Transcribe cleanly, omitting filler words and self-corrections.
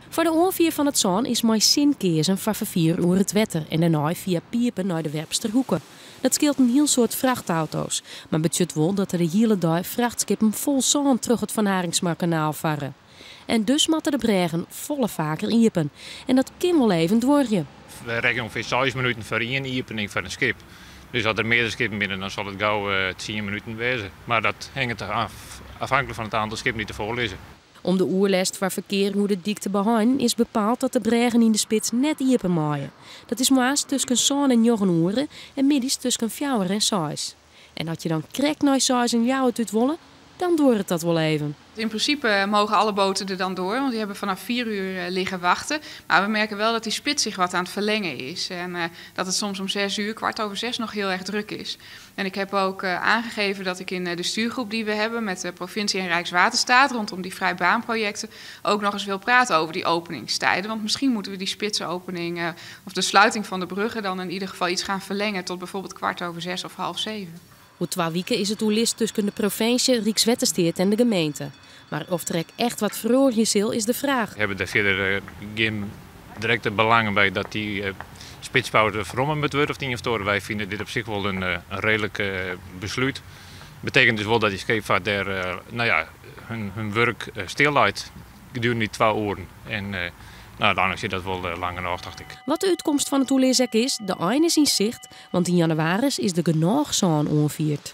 Foar de oanfier fan it sân is mei sin keazen foar ferfier oer it wetter en dêrnei fia pipen nei de Werpsterhoeke. Dat skeelt in hiel soad frachtauto's, mar betsjut wol dat der de hiele dei frachtskippen fol sân troch it Van Harinxmakanaal farre. En dus moatte de brêgen folle faker iepen. En dat kin wol even duorje. We rekkenje ûngefear seis minuten foar ien iepening foar in skip. Dus as der meardere skippen binne, dan sil it gau tsien minuten wêze. Mar dat hinget afhanklik fan it oantal skippen dy't derfoar lizze. Om de oerlêst foar ferkear oer de dyk te beheinen is bepaald dat de brêgen yn de spits net iepen meie. Dat is moarns tusken sân en njoggen oere en middeis tusken fjouwer en seis. En as je dan krekt nei seizen Ljouwert út wolle, dan duorret dat wol even. In principe mogen alle boten er dan door, want die hebben vanaf 4 uur liggen wachten. Maar we merken wel dat die spits zich wat aan het verlengen is. En dat het soms om 6 uur, 6.15 nog heel erg druk is. En ik heb ook aangegeven dat ik in de stuurgroep die we hebben met de provincie en Rijkswaterstaat rondom die vrijbaanprojecten ook nog eens wil praten over die openingstijden. Want misschien moeten we die spitsopening of de sluiting van de bruggen dan in ieder geval iets gaan verlengen tot bijvoorbeeld 6.15 of 6.30. Oer twa wiken is it oerlis tusken de provinsje, Rykswettersteat en de gemeente. Mar oft der echt wat feroarje sil, is de fraach. We hawwe der fierder gjin direkte belangen by dat dy spitspauze ferromme moat wurde of ien of oar. Wy fine dit op sich wol in reedlik beslút. Betekent dus wol dat dy skipfeart dêr, no ja, hun wurk stilleit gedurende dy twa oeren. En no, dan is dat wol lang genôch, tocht ik. Wat de útkomst fan it oerlis ek is, de ein is yn sicht, want yn jannewaris is der genôch sân oanfierd.